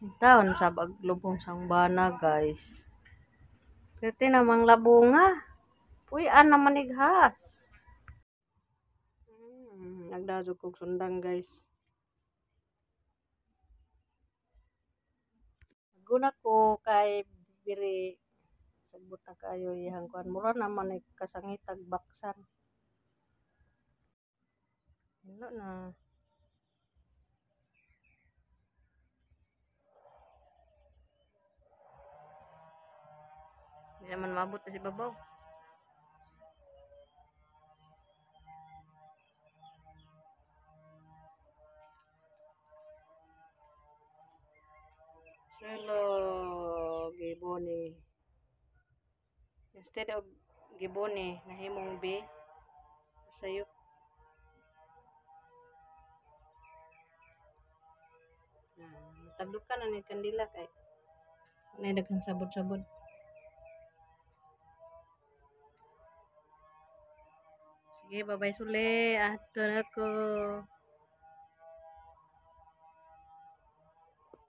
Taon sa baglubong sang bana, guys. Pwede namang labunga. Puy-an naman ighas. Nagdazog kog sundang, guys. Guna ko kay biri sagbot na kayo iyang kuan, mura naman ay kasangitag baksan. Hello na. Hindi naman maabot na si babaw. Swelo giboni. Instead of giboni, nahimong B. Sayop. Tagdukan na ni kandila kay nay daghan sabod-sabod. Sige, bye-bye suli. Ato na ko.